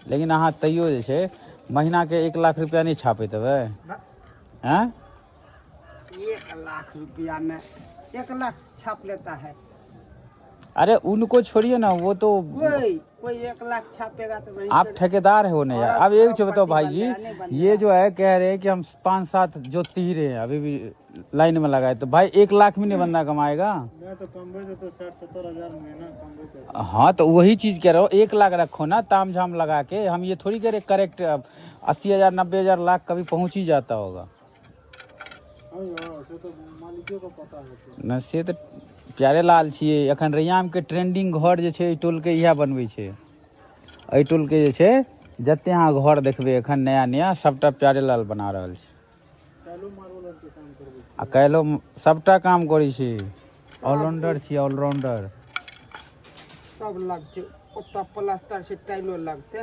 लेकिन अहाँ तैयो जे छै महीनाके 1 लाख रुपया नहि छापैत हेबै? आँय? 1 लाख रुपया में 1 लाख छाप लेता है। अरे, उनको छोड़िए ना, वो तो कोई कोई 1 लाख छापेगा तो वही आप ठेकेदार हो ना यार। अब एक जो बताओ भाई बन जी, जाएगा, नहीं बन ये जो है कह रहे हैं कि हम पाँच सात जो तीर हैं, अभी भी लाइन में लगाए, तो भाई 1 लाख भी नहीं बंदा कमाएगा। मैं तो कमबे तो 60-70 हजार महीना कमबे। हाँ, तो वही चीज कह रहा हूँ, 1 लाख रखो ना ताम झाम लगा के। हम ये थोड़ी कह रहे करेक्ट 80 हजार, 90 हजार, लाख कभी पहुंच ही जाता होगा। हाँ, से तो मालिको को पता है। न, से तऽ प्यारे लाल छियै। एखन रैयामके ट्रेंडिंग घर जे छै, एहि टोलके इएह बनबै छै। एहि टोलके जे छै, जते अहाँ घर देखबै एखन नया नया, सबटा प्यारे लाल बना रहल छै। टाइलो मार्बल आर के काम करबै? आ काल्हिो सबटा काम करै छै। ऑलराउंडर छियै, ऑलराउंडर। सब लगते, ओतऽ प्लास्टर से टाइलो लगते।